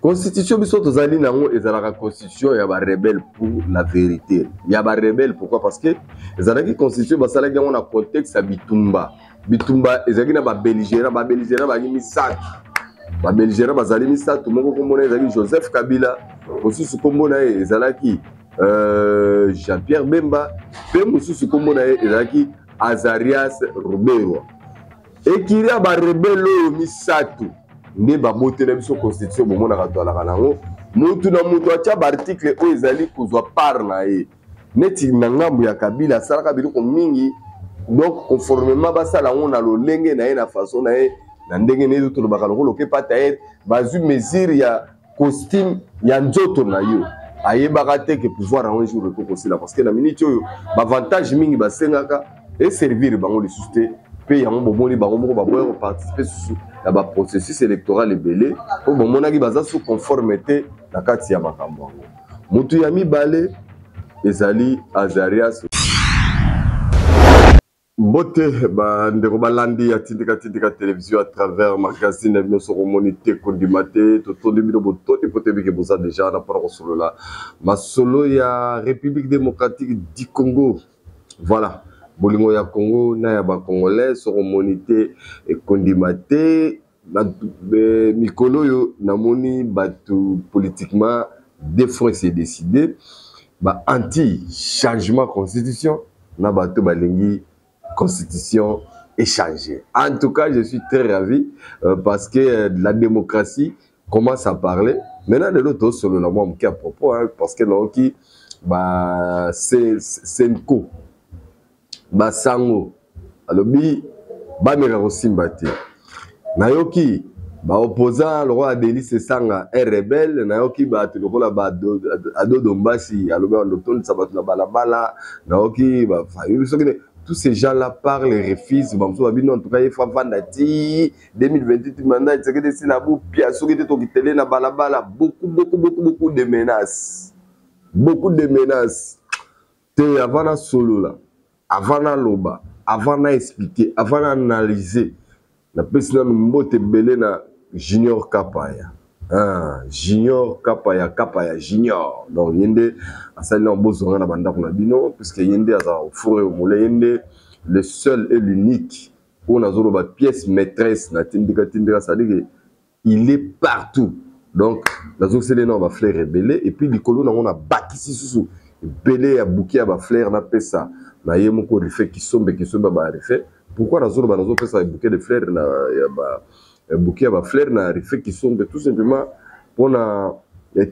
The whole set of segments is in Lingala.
Constitution biso tozali nango ezalaka constitution ya barebelle pour la vérité. Ya barebelle pourquoi? Parce que ezalaki constitution basalaki yango na contexte ya bitumba. Bitumba ezalaki na babelligérant, babelligérant bazalaki misato. Babelligérant bazali misato, moko kombo na ye ezalaki Joseph Kabila, mosusu kombo na ye ezalaki Jean-Pierre Bemba, mpe mosusu kombo na ye ezalaki Azarias Ruberwa. Ekiri ya barebele oyo misato nde babotela biso constitution bomonaka toalaka nango mutu na mutu atya baarticle oyo ezali kozwa part na ye. Neti na ngambo ya Kabila asalaka biloko mingi, donc conformément basala yango na lolenge na ye, na façon na ye, na ndenge na ye. Tolobaka lokola okepata ye, bazwi mesure ya costume ya nzoto na yo, ayebaka te ke pouvoir yango jour ekoki kosila, parce que na minute oyo baavantage mingi basengaka eservir bango lisusu te. Mpe yango bomoni bango moko baboya koparticipe susu na baprocessus électoral ebele, mpo bomonaki baza sous conforme te na kati ya makambo yango. Motu ya mibale ezali Azarias. Mbote bandeko balandi ya Tindika Tindika Télévision à travers magazine na bino. Soko omoni te, kondima te. Totondi bino botondi po toyebi ke boza déjà wana mpona kosolola masolo ya République démocratique du Congo. Voilà, bolingo ya Congo na ya bacongolais. Soko omoni te, ekondima te. Mikolo oyo namoni bato politiquement deux fois se décider, ba anti changement constitution na bato balingi constitution échanger. En tout cas, je suis très ravi parce que la démocratie commence à parler maintenant. Lelo tosolola mwa moke à propos, hein, parce que naoki ba Cenco, basango alobi bameka kosimba te. Nayoki baopposant lokola Delis Esanga, un rebelle. Nayoki bato lokola Adodo Mbasi alobi bandotondisa bato na balabala. Nayoki Bafayulu, soki tous ces gens là parlent et refusent. Bamosusu babino, en tout cas ye fa vanda ti 2028, mandat Tshisekedi esila, bopia soki te tokitele na balabala. Beaucoup, beaucoup, beaucoup, beaucoup de menaces, beaucoup de menaces te. Avant nasolola, avant naloba, avant na expliquer, avant na analyser, napesi nanu mbote ebele na Junior Kapaya. Ah, Junior Kapaya, Kapaya Junior. Donc ye nde asali na bozonga na bandako na bino, puisque ye nde azala au four et au moulin, ye nde le seul et l'unique oyo nazoloba pièce maîtresse na Tindika Tindika, c'est-à-dire que il est partout. Donc nazokiseli na bafleur ebele, et puis likolo nango nabakisi susu ebele ya bouquet ya bafleur napesa na ye moko Rife Kisombe. Kisombe ba Rife. Pourquoi nazoloba nazopesa bouquet de fleurs na ya ba bouquet ya bafleur na Rife Kisombe? Tout simplement mpona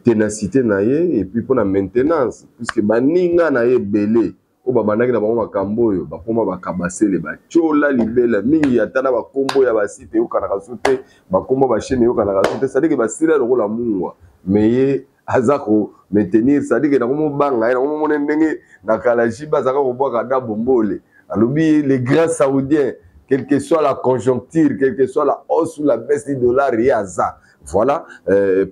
ténacité na ye et puis mpona maintenance, puisque baninga na ye ebele oyo babandaki na bango makambo oyo bakoma bakabasele, batiola libela mingi, ata na bakombo ya basite eyokanaka so te, bakombo ya bachaîne eyokanaka so te, c'est-à-dire basila lokola mungwa. Mais ye aza komaintenir, c'est-à-dire nakomobanga ye, nakomomona ndenge na kala jibe azalaka kobwaka da bombole. Alobi les grands saoudiens, quelle que soit la conjoncture, quelle que soit la hausse ou la baisse du dollar, ye aza. Voilà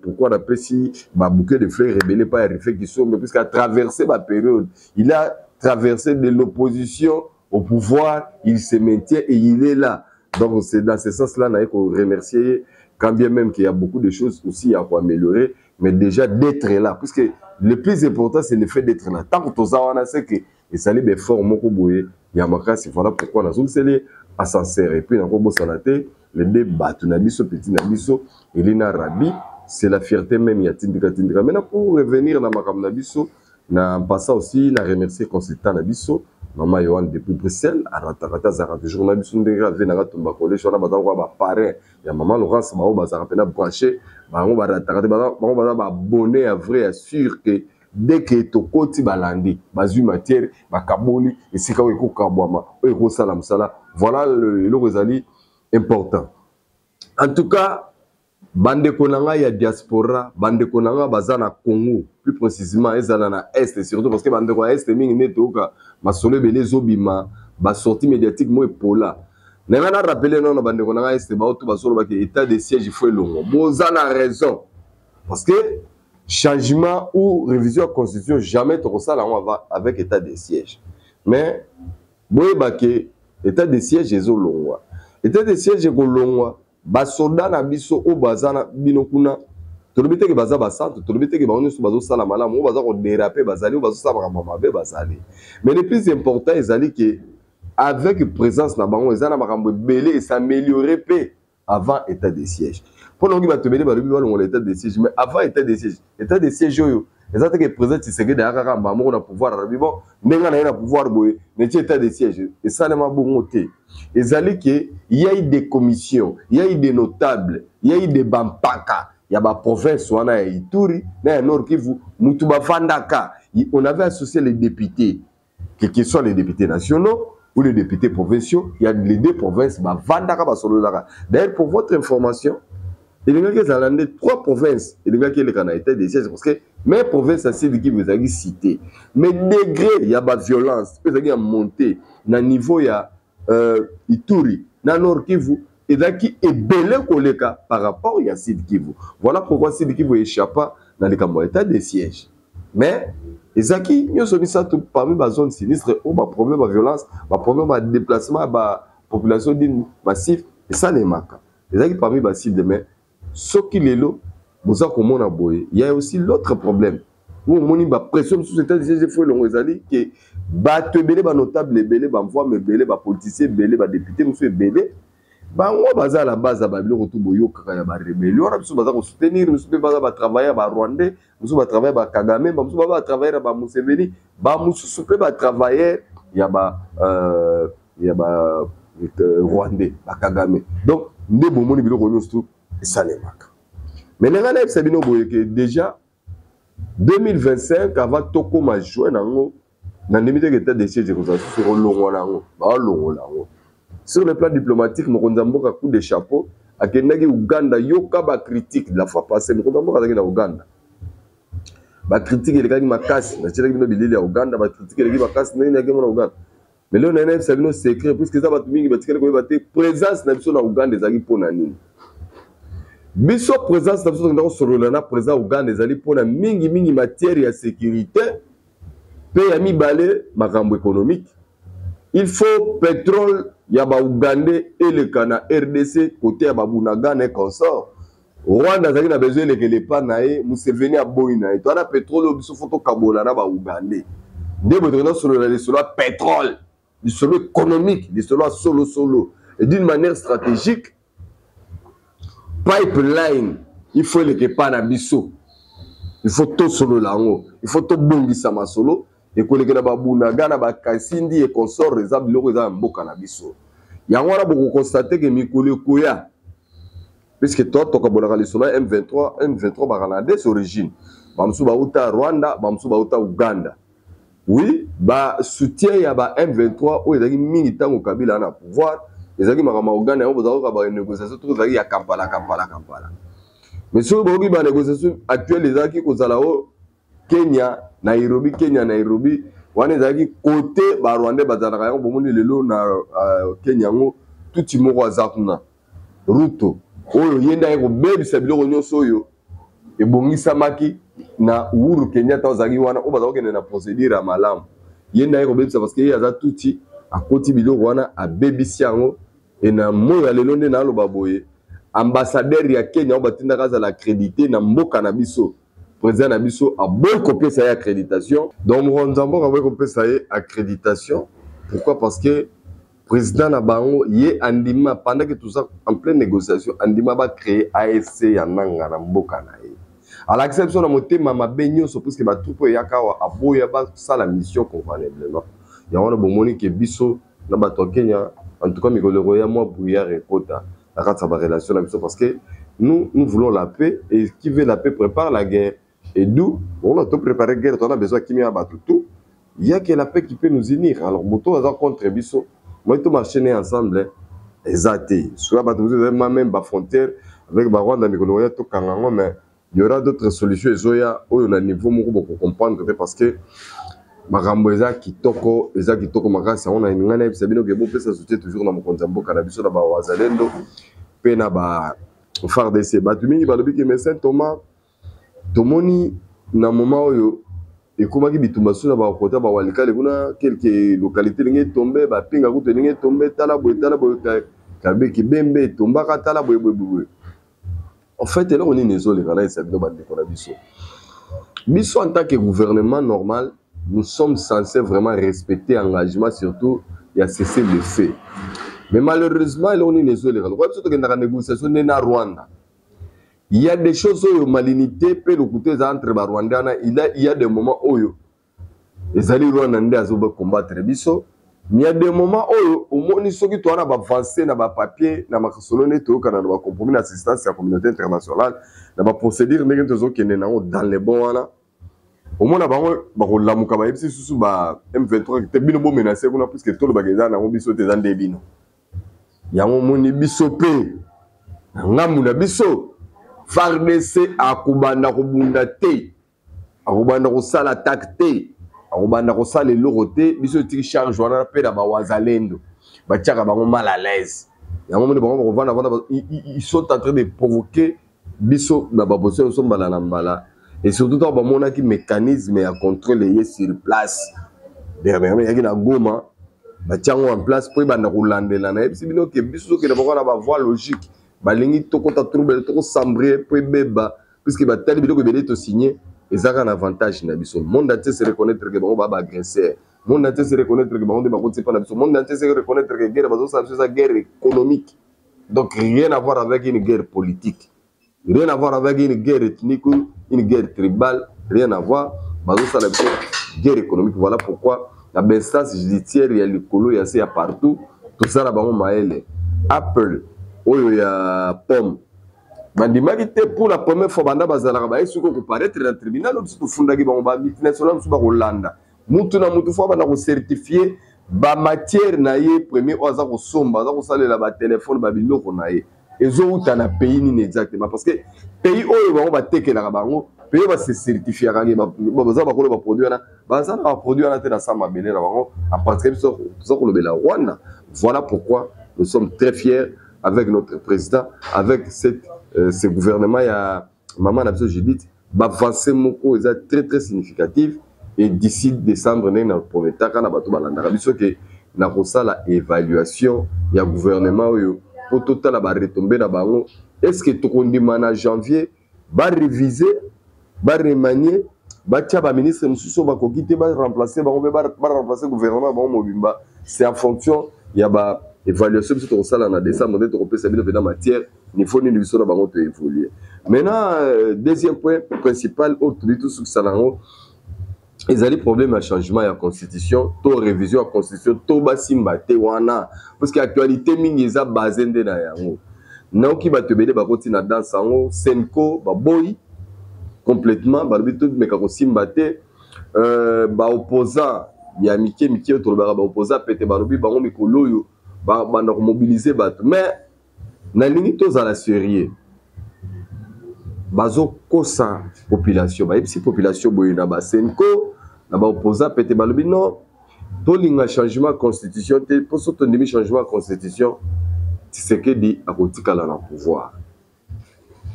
pourquoi napesi babouquet de fleurs ebele pa ya Rife Kisombe, puisqu'à traversé bapériode, il a traversé de l'opposition au pouvoir, il se maintient et il est là. Donc c'est dans ce sens-là naye remercier, quand bien même qu'il y a beaucoup de choses aussi à quoi améliorer, mais déjà d'être là, puisque le plus important, c'est le fait d'être là. Tant que toza wana, c'est que ezali baeffort moko boye ya makasi. Voilà pourquoi nazongiseli ascenseur. Et puis nakobosana te le deux bato na biso, petit na biso Elina Rabi, c'est la fierté même ya Tindika Tindika. Maintenant, pour revenir na makambo na biso, na passant aussi na remercier consultant na biso mama Yohan depuis Bruxelles, arataka te, azalaka toujours na biso ndenge ave nanga tumba collège wana. Baza koka baparrain ya mama Laurence, bango bazalaka mpena branché, bango barataka te, bango baza baabonné ya vrai, ya sûr que dès que tokoti, balandi, bazwi matière, bakaboli esika oyo ekokabwama, oyo ekosala mosala. Voilà eloko ezali important. En tout cas, bandeko na ngai ya diaspora, bandeko na ngai baza na Congo, plus précisément ezala na Est surtout, parce que bandeko ya Est mingi nde toyoka masolo ebele ezobima, basortie médiatique mo epola na ngai. Na rappeler nano bandeko na ngai Est baoto bazolobaki état de siège, il faut elongo. Boza na raison, parce que changement ou révision ya constitution, jamais tokosala yango avec état de siège. Mais boyeba ke état de siège ezolongwa, état de siège ekolongwa. Basoda na biso oyo baza na bino kuna, Tolobi te ke baza basantu, tolobi te ke bango nyonso bazosala malamu, oyo baza kodéraper bazali, oyo bazosala makambo mabe bazali. Mais le plus important ezali ke avec présence na bango, eza na makambo ebele es'améliorer mpe avant état de siège. Mpo nayoki bato ebele balobi balongola état de siège, mais avant état de siège, état de siège oyo eza te ke président Tshisekedi aya kaka mbala moko na pouvoir, alobi: bon, ndenge na ye na pouvoir boye, neti état de siège. Esalema bongo te. Ezali ke y a eu des commissions, y a eu des notables, y a eu des bampaka ya baprovince wana ya Ituri na ya Nord Kivu, mutu bavandaka. On avait associé les députés, que ce soit les députés nationaux ou les députés provinciaux, il y a les deux provinces bavandaka, basololaka. D'ailleurs, pour votre information, elingaki ezala nde trois provinces elingaki eleka na état de siège, parce que mais province ya Sud Kivu ezalaki cité, mais degré ya baviolence mpe ezalaki ya monté na niveau ya Ituri na Nord Kivu ezalaki ebele koleka par rapport ya Sud Kivu. Voilà pourquoi Sud Kivu échappa na likambo ya état de siège. Mais ezalaki nyonso misato parmi bazone sinistre oyo baproblème ya violence, baproblème ya déplacement ya bapopulation d'une massif esalemaka, ezalaki parmi bacible. Mais soki lelo boza komona boye, ya aussi l'autre problème oyo omoni, bapression mosusu, état de siège fo elongo, ezali ke bato ebele, banotable ebele, bamvwama ebele, bapoliticien ebele, badéputé mosusu ebele, bango baza na base ya babiloko tu boyokaka ya barébellion wana. Biso baza kosoutenir, mosusu mpe baza batravailleur ya barwandais, mosusu batravailleur bakagame, bamosusu baza batravailleur ya bamuseveni, bamosusu mpe batravailleur ya ba rwandais, bakagame. Donc nde bomoni biloko nyonso tu esalemaka. Mais ndenge nayebisa bino boye ke déjà 2025, avant tokóma juin nango, na ndimi teke état de siège ekozala susu, kolongwa nango, baolongola yango. Sur le plan diplomatique, mokonzi ya mboka, coup de chapeau, akendaki Uganda. Yoka bacritique de la fois passée, mokonzi ya mboka azalaki na Uganda, bacritique elekaki makasi. Natielaki bino bilili ya Uganda, bacritique eleki makasi ndenge nayaki mona Uganda. Mais lelo nayebisa bino secret, puisque eza bato mingi batikali koyeba te présence na biso na Uganda ezalaki mpona nini. Biso, présence na biso, tokenda kosolola na président Uganda, ezali mpona mingimingi matière ya sécurité, mpe ya mibale makambo économique. Il faut pétrole ya baugandais eleka na RDC, côté ya babunagana et consort. Rwanda azalaki na besoin elekela epa na ye, Museveni aboyi na ye. Towana pétrole oyo biso fo tokabola na baugandais. Nde boye tokenda kosolola lisolo ya pétrole, lisolo économique, lisolo ya solosolo et d'une manière stratégique. Pipeline il faut eleka epa na biso, il faut tosolola yango, il faut tobongisa masolo ekolekela babunagana, bakasindi et consort. Eza biloko eza ya mboka na biso. Yango wana bokoconstater ke mikolo ekoya, puisque to tokabolaka lisolo ya M23. M23 baka na des origines, bamosusu bauta Rwanda, bamosusu bauta Uganda. Oui, basoutien ya ba M23 oyo ezalaki mingi ntango Kabila na pouvoir, ezalaki makambo ya Uganda. Yango bozalaka banégociation to ezalaki ya Kampala, Kampala, Kampala. Mais soki boyoki banégociation actuelle, ezalaki kozala o Kenya, Nairobi, Kenya, Nairobi. Wana ezalaki côté barwandais bazalaka. Yango bomoni lelo na Kenya yango, tuti moko aza kuna, Ruto, oyo ye nde aye kobebisa biloko nyonso oyo ebongisamaki na Uhuru Kenyatta azalaki wana, oyo baza kokende na procédure ya malamu. Ye nde aye kobebisa, parce que ye aza tuti, akoti biloko wana, abebisi yango. E na moyo ya lelo nde naloba boye, ambassadeur ya Kenya oyo batindaka azala accrédité na mboka na biso, président na biso aboyi kopesa ye accréditation. Donc mokonzi ya mboka aboyi kopesa ye accréditation. Pourquoi? Parce que président na bango, ye andima, pendant que toza en pleine négociation, andima bacréer AFC ya nanga na mboka na ye. Alakisa biso na motema mabe nyonso, puisque batroupe oyo eyaka awa, aboya basala mission convenablement. Yango wana bomoni ke biso na bato ya Kenya, en tout cas mikolo ekoya, mwa brouillard ekota na kati ya barelation na biso, parce que nous, nous voulons la paix, et qui veut la paix prépare la guerre. Et d'où on a tout préparé guerre, on a besoin kimia ya bato tout. Il y a que la paix qui peut nous unir. Alors moto aza contre biso, moi to marcher ne ensemble eza te. Soki bato mosusu ezali même bafrontière avec barwanda, mikolo oya tokanga yango. Mais il y aura d'autres solutions ezoya oyo na niveau moko bokocomprendre te, parce que makambo eza kitoko, eza kitoko makasi. Yango na ngai nayebisa bino ke bopesa soutien toujours na mokonzi ya mboka na biso, na bawazalendo mpe na ba FARDC. Bato mingi balobi ke mais Saint Thomas, tomoni na moment oyo ekomaki bitumba so na bakota bawalikale kuna, quelque localité elingi etombe, bapinga kutu elingi etombe, tala boye, tala boye, kabe kibembe etombaka, tala boye, boye, boye. En fait, eloko nini ezoleka na esa bino bandeko na biso? Biso en tant que gouvernement normal, nous sommes censés vraiment respecter engagement, surtout ya cesser le feu. Mais malheureusement, eloko nini ezoleka? Lokola biso tokendaka négociation nde na Rwanda, il y a des choses oyo malignité mpe lokuta eza entre Barwandais wana. Il y a des moments oyo ezali Rwanda nde azocombattre biso, mais il y a des moments oyo omoni soki toza na baavance na bapapier na masolo nde toyokana na bacompromis na assistance ya communauté internationale na baprocédure ndenge tozokende nango dans le bon wana, omona bango bakolamuka, bayebisi lisusu ba M23 te: bino bomenace kuna, puisque tolobaka eza nango biso te, eza nde bino. Yango omoni biso mpe na ngambu na biso, FARDC akobanda kobunda te, akobanda kosala attaque te, akobanda kosala eloko te. Biso etiki charge wana mpe na bawazalendo, batiaka bango mal à l'aise. Yango moni bango bakovanda vanda, ils sont en train de provoquer biso na baposition biso mbala na mbala, et surtout ntango bamonaki mécanisme ya contrôle eye sur place dernièrement, eyaki na Goma, batia yango en place mpo ebanda kolandela. Nayebisi bino ke biso tokende bango na bavoie logique. Balingi tokota trouble, tokosambrie mpo ebeba, puisque batali biloko ebele tosigne, eza kaka na avantage na biso. Monde entier se reconnaître ke bango baa baagresseur, monde entier se reconnaître ke bango nde bakoti mpa na biso, monde entier se reconnaître ke guerre bazosala biso eza guerre économique, donc rien à voir avec une guerre politique, rien à voir avec une guerre ethnique ou une guerre tribale, rien à voir. Bazosala biso guerre économique. Voilà pourquoi na bainstance judiciaire ya likolo, ya se, ya partout, tosala bango mayele. Apple oyo ya pomme bandimaki te. Pour la première fois banda bazalaka, baye soki okoparaître na tribunal oyo biso tofundaki bango, bamultinational mosusu bakolanda mutu na mutu fo banda kocertifie bamatière na ye premier oyo aza kosomba, aza kosalela batelefone, babiloko na ye ezowuta na pays nini exactement, parce que pays oyo bango batekelaka bango, pays oyo base certifiaka, baza bakolo baproduit wana, baza na baproduit wana te na sa mabele na bango. En particulier biso toza kolobela Rwanda. Voilà pourquoi nous sommes très fiers avec notre président, avec ce gouvernement ya mama na biso Judith. Baavance moko eza très très significative, et d'ici décembre, ndenge na prometaka na bato balandaka biso ke na kosala évaluation ya gouvernement oyo mpo totala baretombées na bango, est ce que tokondima na janvier barévise, baremanier, batia baministre mosusu oyo bakoki te, baremplace bango mpe baremplace gouvernement bango mobimba. C'est en fonction ya ba évaluation biso tokosala na décembre nde tokopesa bino mpenza matière niveau nini biso na bango toévolue. Maintenant, deuxième point principal oyo toli tosukisa yango ezali problème ya changement ya constitution to révision ya constitution to basimba te wana, parce que actualité mingi eza base nde na yango. Naoki bato ebele bakoti na danse yango. CENCO baboyi complètement, balobi tomeka kosimba te. Baopposant ya mike mike oyo tolobaka baopposant pete, balobi bango mikolo oyo banda komobilize bato. Mais nalingi tozala sérieux, bazokosa population. Bayebisi population boye na baCENCO na baopposant pete, balobi non, tolinga changement constitution te, mpo so tondimi changement constitution, Tshisekedi akotikala na pouvoir,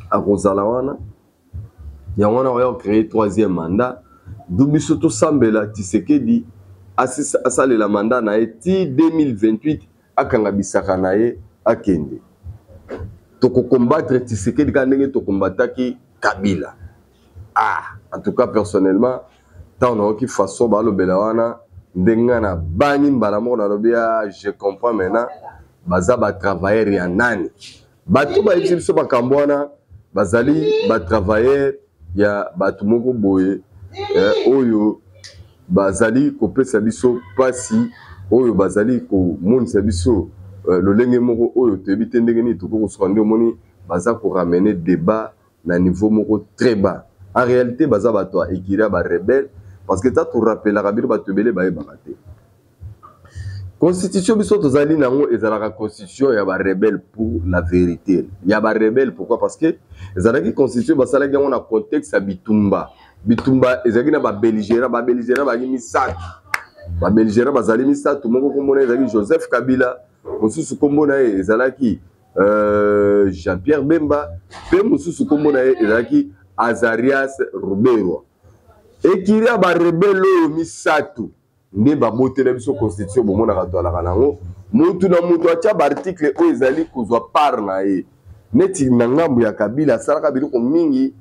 akozala wana. Yango wana oya kocréer troisième mandat. Du biso tosambela Tshisekedi asalela mandat na ye ti 2028, akanga bisaka na ye, akende. Tokokombattre Tshisekedi kaka ndenge tokombataki Kabila. Ah, en tout cas, personnellement, ntango nayoki façon balobela wana, ndenge nga na bangi mbala moko, nalobi: ah, je comprends maintenant baza batravailleur ya nani. Bato bayebisi biso makambo wana bazali batravailleur ya bato moko boye oyo bazali kopesa biso mpasi, oyo bazali komonisa biso lolenge moko oyo toyebi te ndenge nini tokoki kosuka. Nde omoni baza koramener débat na niveau moko très bas. En réalité, baza bato ya écurie ya barebelle, parce que ta torapelaka bino, bato ebele bayebaka te constitution biso tozali nango ezalaka constitution ya barebelle. Pour la vérité, ya barebelle. Pourquoi? Parce que ezalaki constitution basalaki yango na contexte ya bitumba. Bitumba ezalaki na babelligérant. Babelligérant bazalaki misato. Babelligérant bazali misato. Moko nkombo na ye ezalaki Joseph Kabila, mosusu nkombo na ye ezalaki Jean-Pierre Bemba, mpe mosusu nkombo na ye ezalaki Azarias Ruberwa. Écurie ya barebelle oyo misato nde babotela biso constitution. Bomonaka toalaka nango, mutu na mutu atya baarticle oyo ezali kozwa part na ye. Neti na ngambo ya Kabila asalaka biloko mingi,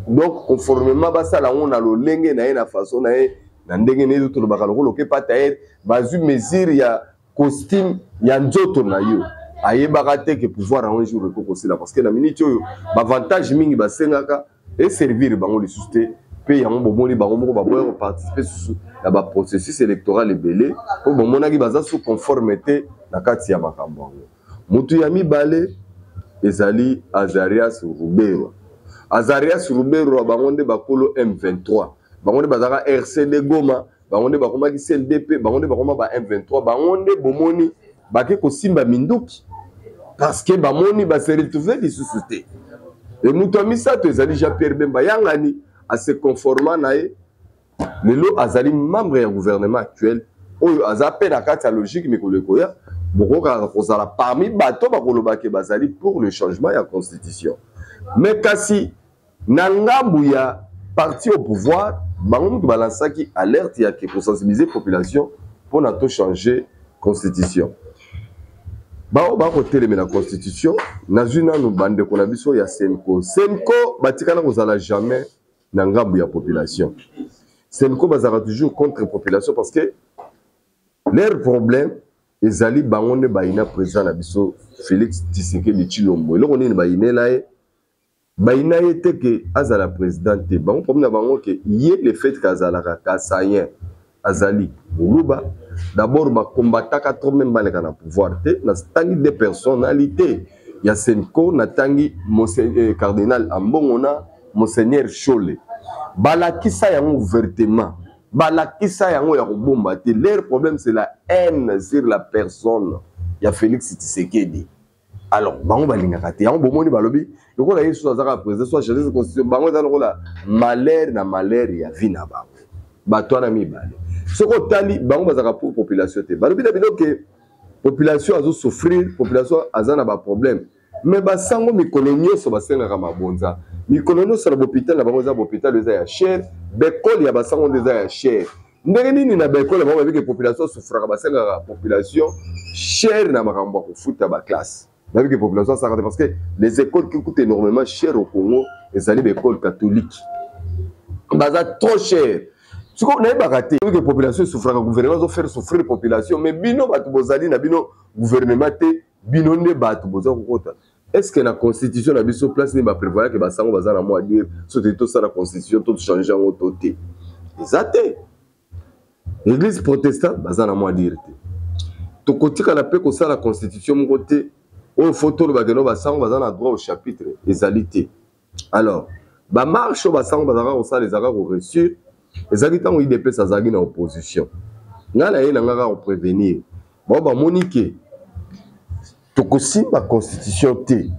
donc conformément basala yango na lolenge na ye, na façon na ye, na ndenge na ye. Tolobaka lokola okepa tailleur, bazwi mesure ya costume ya nzoto na yo. Ayebaka te ke pouvoir yango un jour ekoki kosila, parce que na minute oyo baavantage mingi basengaka eservir bango lisusu te. Mpe yango bomoni bango moko baboya koparticipe susu na baprocessus électoral ebele, mpo bomonaki baza sous conforme te na kati ya makambo yango. Motu ya mibale ezali Azarias Ruberwa. Azarias Ruberwa, bango nde bakolo M23, bango nde bazalaka RCD Goma, bango nde bakomaki CNDP, bango nde bakoma ba M23, bango nde bomoni bake kosimba minduki parce que bamoni ba se retrouver lisusu te. E moto ya misato ezali Jean-Pierre Bemba Yangani, ase conforma na ye, lelo azali membre ya gouvernement actuel oyo aza mpe na kati ya logique. Mikolo ekoya bokokaka kozala parmi bato bakoloba ke bazali pour le changement ya constitution. Mais kasi na ngambu ya parti au pouvoir, bango mutu balansaki alerte ya ke kosensibiliser population mpona to changer constitution. Bao bakotelemela constitution, nazwi nanu bandeko na biso ya Cenco. Cenco batikala kozala jamais na ngambu ya population. Cenco bazalaka toujours contre population, parce que leur problème ezali bango nde bayina président na biso Félix Tshisekedi Tshilombo. Eloko nini bayinela ye? Bayina ye te ke azala président te. Bango problème na bango ke ye, le fait ke azalaka kasaïen, azali moluba d'abord, bakombataka trop même baleka na pouvoir te. Natangi deux personnalité ya Cenco, natangi cardinal Ambongo na monseigneur Chole. Balakisa yango ouvertement, balakisa yango ya kobomba te. Leur problème, c'est la haine sur la personne ya Félix Tshisekedi. Alors bango balingaka te yango. Bomoni balobi lokola ye susu azaka président, so achange constitution, bango eza lokola malheur na malheur ya vie na bango. Bato wana mibale, soki otali bango, bazalaka pour population te. Balobi na bino ke population azosouffrir, population aza na baproblème, mais basango mikolo nyonso basengaka mabonza mikolo nyonso na bopital na bango. Eza bopital eza ya cher, baekole ya basango nde eza ya cher. Ndenge nini na baekole bango babiki population asouffraka, basengaka population cher na makambo ya kofuta baclasse? Babiki population asaka te, parce que les écoles qui coûtent énormément cher au Congo ezali baekole catholique, baza trop cher. Sikoyo nayebaka te ke population esouffraka, gouvernement azofaire souffrir population, mais bino bato bozali na bino gouvernement te, bino nde bato boza kokota. Est ce que na constitution na biso, place nini baprévoyake basango baza na mwa dire so toyi tosala constitution to tochange yango to te? Eza te. Église protestant baza na mwa dire te. Tokotikala mpe kosala constitution moko te oyo fo tolobake no basango baza na droit au chapitre, ezali te. Alors bamarche oyo basango bazalaka kosala ezalaka koréussir, ezalaki ntango UDPS azalaki na opposition. Ngai na ye na ngai kaka koprévenir bao, bamoni ke tokosimba constitution te,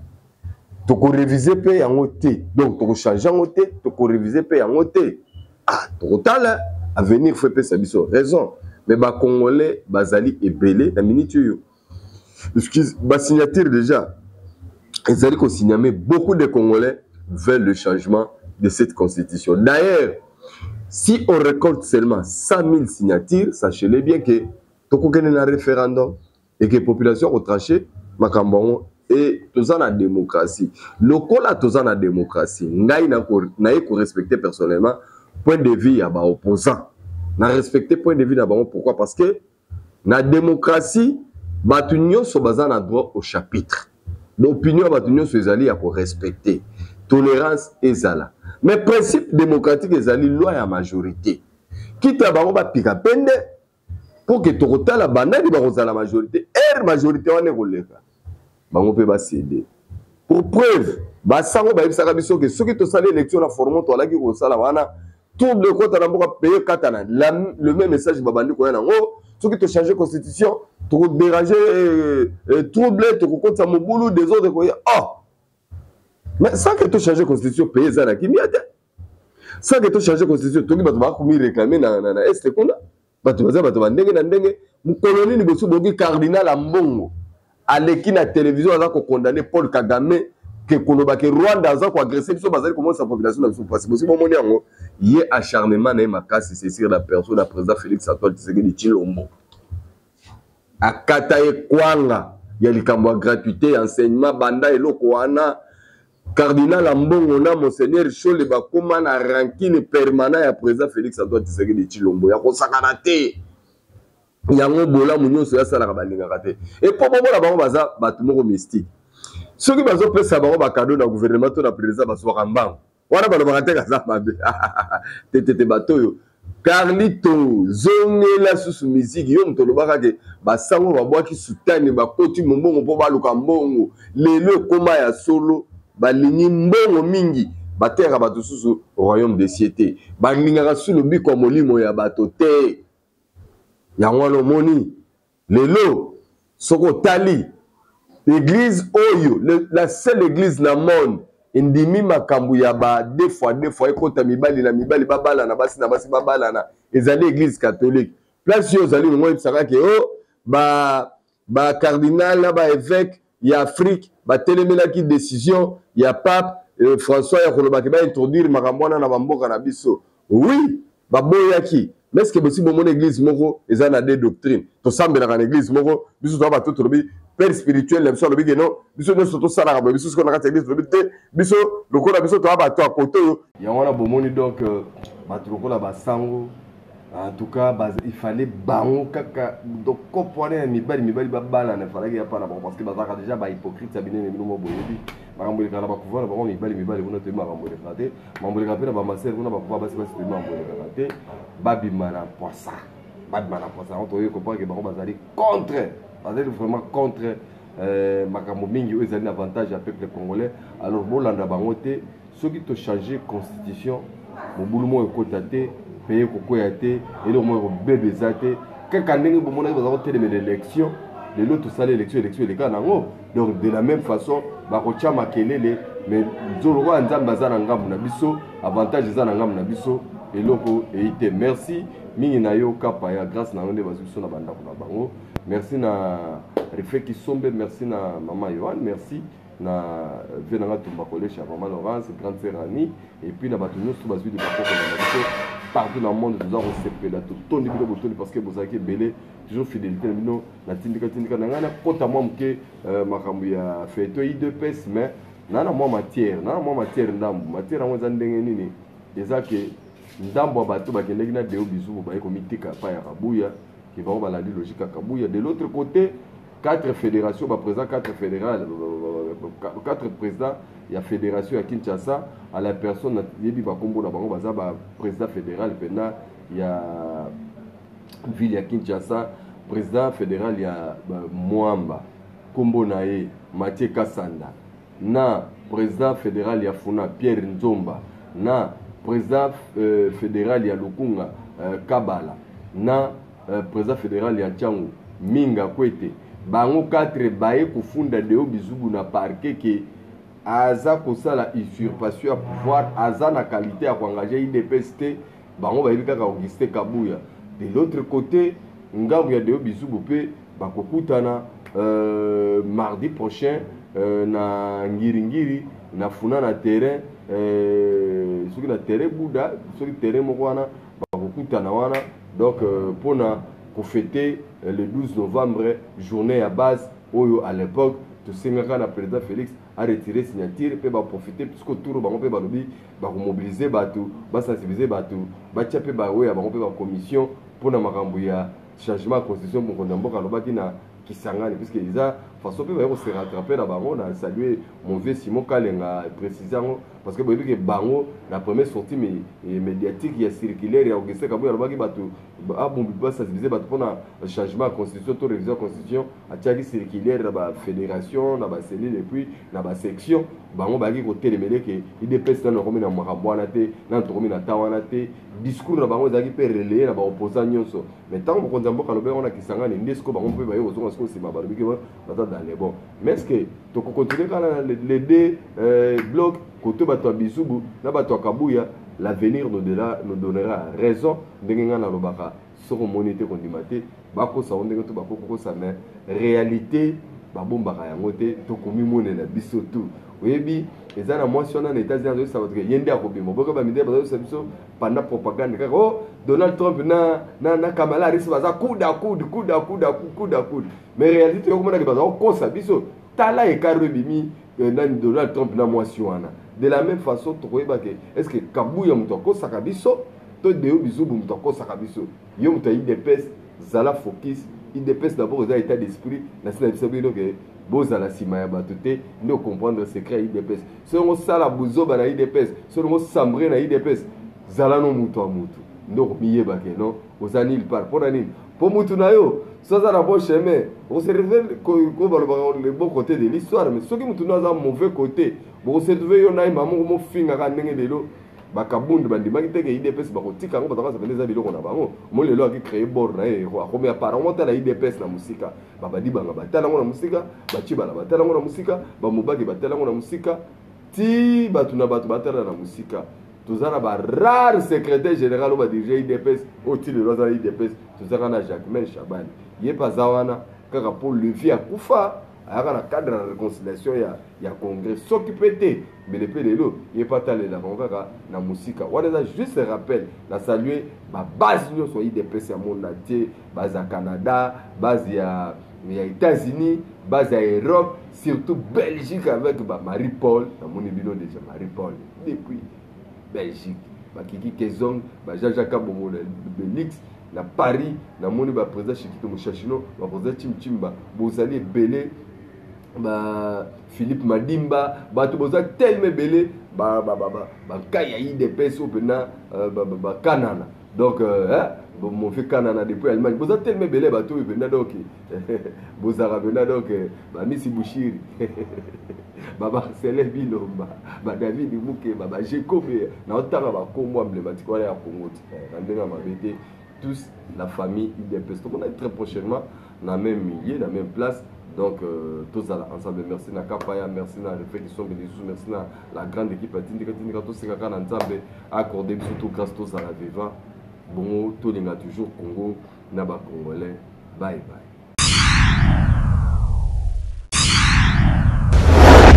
tokoréviser mpe yango te. Donc tokochange yango te, tokoréviser mpe yango te. Ah, tokotala avenir, fo epesa biso raison. Mais bacongolais bazali ebele na minute oyo. Excuse, basignature déjà ezali kosigname, beaucoup de Congolais veulent le changement de cette constitution. D'ailleurs, si on récolte seulement 100 000 signatures, sachez-le bien que tokokende na référendum et que population akotranche makambo yango. E toza na démocratie. Lokola toza na démocratie, ngai naye korespecte personnellement point de vue ya baopposant, na respecte point de vue na bango. Pourquoi? Parce que na démocratie bato nyonso baza na droit au chapitre, l'opinion ya bato nyonso ezali ya korespecte, tolérance ezala. Mais principe démocratique ezali loi ya majorité. Kita bango bapika pende pour ke tokotala banani bakozala majorité. Ere majorité wana ekoleka, bango mpe bacéder. Pour preuve, basango bayebisaka biso ke soki tosali élection na format toalaki kosala wana, trouble ekota na mboka, paye katana. Le même message babandi koya nango: soki tochange constitution, tokodérange, trouble, tokokotisa mobulu, désordre koya. Oh, mais sans que tochange constitution, pays eza na kimia te. Sans que tochange constitution, toki bato bakomi réclame na este kuna, bato baza bato bandenge na ndenge. Mokolo nini bosi boki cardinal Ambongo aleki na télévision aza kokondane Paul Kagame ke koloba ke Rwanda aza koagresse biso, bazali komonisa population na biso mpasi? Bosi bomoni yango? Ye acharnement na ye makasi, c'est sur la personne ya président Félix Antoine Tshisekedi Tshilombo. Akata ye kwanga. ya likambo ya gratuité ya enseignement. Banda eloko wana, cardinal Ambongo na monseigneur Shole bakóma na rancune permanent ya président Félix Antoine Tshisekedi Tshilombo ya kosakana te. Yango bolamu nyonso yasalaka, balingaka te. Epo bomona bango baza bato moko mystique. Soki bazopesa bango bacadeau na gouvernement to na président, bazwaka mbango wana, balobaka te kaza mabe te te te. Bato oyo, Carlito, zongela susu misiki. Yo moto olobaka ke basango babwaki sutani, bakoti mombongo mpo baluka mbongo. Lelo ekóma ya solo, balingi mbongo mingi, bateyaka bato susu royaume des cieux te, balingaka su lobiko ya molimo ya bato te. Yango wana omoni lelo, soki otali église oyo, la seule église na monde endimi makambo ya ba deux fois deux fois, ekota mibali na mibali babalana, basi na basi babalana, ezali église catholique. Place oyo ozali longo, oyebisaka ke o bacardinal na baévêque ya Afrique batelemelaki décision ya pape François ya kolobaki baintroduire makambo wana na bamboka na biso. Oui, baboyaki. Mais est-ce bosi bomona église moko eza na deux doctrine? Tosambelaka na église moko, biso toza bato tolobi père spirituel na biso alobi ke non, biso nyonso tosalaka boye. Biso sikoyo na kati ya église tolobi te, biso lokola biso toza bato ya kote oyo. Yango wana bomoni donc bato lokola basango, en tout cas il fallait bango kaka. Donc kopo wana ya mibali mibali babalana, efalaki ya pa na bango, parce que bazalaka déjà bahypocrite ya binene. Bino mo boyebi makambo elekaka na bacouvent na bango, mibali mibali kuna, toyebi makambo elekaka te. Makambo elekaka mpe na bamasere kuna, bacouvent basi basi, toyebi makambo elekaka te. Babima na poisa, babima na poisa. Yango toyebi comprendre ke bango bazali contre, bazali vraiment contre makambo mingi oyo ezali na avantage ya peuple congolais. Alors bolanda bango te. Soki tochange constitution, mobulu moko ekota te, peye ekokwea te, eloko moko ekobeba eza te. Kaka ndenge bomonaki baza kotelemela élection, lelo tosala élection, élection eleka nango. Donc de la même façon bakotya makelele, mais lokola Nzambe aza na ngambu na biso, avantage eza na ngambu na biso, eloko eyi te. Merci mingi na yo Kapa ya grâce na yo nde bazwi biso na bandako na bango. Merci na Refe Kisombe, merci na mama Yohan, merci na vie na nga Tumba Kolesha, mama Laurence, grande sœur Annie, et puis na bato nyonso bazwi libakoko na biso partout na monde. Toza kosepela, totondi bino botondi parce que bozalaki ebele, toujours fidélité na bino. Natindika tindika na ngai, nakota mwa moke makambo ya feto UDPS, mais naa na mwa matière, naa na mwa matière ndambu. Matière yango eza ndenge nini? Eza ke ndambo ya bato bakendeki na Deo Bizubu, baye komitika epai ya Kabuya, ke bango balandi logique ya Kabuya. De l'autre côté, quatre fédérations, baprésident quatre fédéral, quatre présidents ya fédération ya Kinshasa, à la personne nayebi bakombo na bango, baza baprésident fédéral mpena ya ville ya Kinshasa. Président fédéral ya Mwamba, nkombo na ye Mathieu Kasanda, na président fédéral ya Funa, Pierre Nzomba, na président fédéral ya Lukunga, Kabala, na président fédéral ya Ntiango, Minga Kwete. Bango 4 baye kofunda Deo Bizubu na parquet ke aza kosala usurpation ya pouvoir, aza na qualité ya koengage UDPS te. Bango bayebi kaka Augustin Kabuya. De l'autre côté, ngambo ya Deo Bizubu mpe bakokutana mardi prochain na Ngiringiri, na Funa, na terrain soki na terrain Buda, soki terrain moko wana, bakokutana wana donc mpona kofêter le 12 novembre, journée ya base oyo à l'époque tosengaka na président Félix aretirer signature. Mpe baprofite puisque tour bango mpe balobi bakomobilize bato, basensibilize bato, batia mpe baoyo ya bango mpe bacommission mpona makambo ya changement ya constitution. Mokonzi ya mboka alobaki na Kisangani, puisque eza façon mpe baye kose rattraper na bango. Na salue mon vieux Simon Kalenga, précise yango, parce que boyebi ke bango na première sortie médiatique ya circulaire ya Augustin Kabuya, alobaki bato abombi, basensibilize bato mpona changement ya constitution to révision ya constitution, atiaki circulaire na bafédération, na bacellule et puis na basection. Bango bayaki kotelemele ke UDPS nano akomi na makambo wana te, nano tokomi na temps wana te. Discours na bango ezalaki mpe relayé na baopposant nyonso. Mais ntango mokonzi ya mboka alobi yango na Kisangani, nde sikoyo bango mpe baye kozonga sikoyo nsima, balobi ke baza dans les bons. Mais est ce que tokocontinue kaka na les deux blocs, kote bato ya Bizubu na bato ya Kabuya? L'avenir nous donnera raison. Ndenge ngai nalobaka, soki omoni te, kondima te. Bakosa ngo ndenge to bakokokosa, mais réalité Babombaka yango te, tokomimonela biso tout. Oyebi, eza na mwasi wana na États-Unis azoyebisa bato ke ye nde akobima. Boyoka bamindele bazoyebisa biso pendant propagande kaka, oh, Donald Trump na Kamala Harris baza coude à coude, coude à coude, coude à coude. Mais réalité toyokomona ke baza kokosa biso. Tala écart oyo ebimi nani Donald Trump na mwasi wana. De la même façon tokoyeba ke est-ce que Kabuya moto akosaka biso to Deo Bizubu moto akosaka biso. Yo moto ya UDPS, zala focus. UDPS d'abord eza état d'esprit. Na sina biso bino ke bozala nsima ya bato te nde ocomprendre secret ya UDPS. Soki osala buzoba na UDPS, soki osambre na UDPS, zala no moto ya motu nde okomiyeba ke non, oza nulle part. Mpona nini? Mpo mutu na yo so aza na bon chemin, okose retrouve ko balobaka le bon côté de l'histoire. Mais soki mutu no aza mauvais côté, bokose retrouve yo na ye mama moko mofingaka ndenge lelo bakabundu bandimaki te ke UDPS bakotika yango, bazalaka pende eza biloko na bango. Mo lelo aki créer bord na ye, akomi apparemment tala UDPS na mosika, babadibanga batala yango na mosika, bacibala batala yango na mosika, bamobaki batala yango na mosika, ti bato na bato batala na mosika. Toza na barare secrétaire général oyo badirige UDPS oyo ti lelo aza na UDPS. Tozaka na Jacquemain Shabani, ye mpe aza wana kaka mpo levi akufa, ayaka na cadre ya réconciliation ya congrès. Soki mpe te, mbele mpe lelo ye mpe atalelaka yango kaka na mosika. Wana eza juste rappel. Na salue babase nyonso ya UDPS ya monde entier, base ya Canada, base ya États-Unis, base ya Europe, surtout Belgique avec ba Marie Paul. Namoni bino déjà, Marie Paul depuis Belgique, bakiki Kezong, ba Jean-Jacques Kabongo na Belix na Paris. Namoni ba président Chikito Moshashino, ba président Chimchimba, bozali ebele, ba Philippe Madimba, bato boza tellement ebele, bankai ya UDPS oyo mpena bakanana. Donc mon vieux Kanana depuis Allemagne, boza tellement ebele, bato oyo mpena donc bozalaka mpena donc bamisi Bushiri, bamarcelin Bilomba, badavid Mukeba, bajekobe, naotanga bakombo emblématique wana ya Congo ti na ndenge ya mabe te. Tous la famille UDPS, tokonaki très prochainement na même milieu, na même place. Donc tozala ensemble. Merci na Kapaya, merci na Refet Kisombe lisusu, merci na la grande équipe ya Tindika Tindika. Tosengaka na Nzambe accorde biso tout grâce, tozala vivant bongo, tolinga toujours Congo na bacongolais. Bye bye.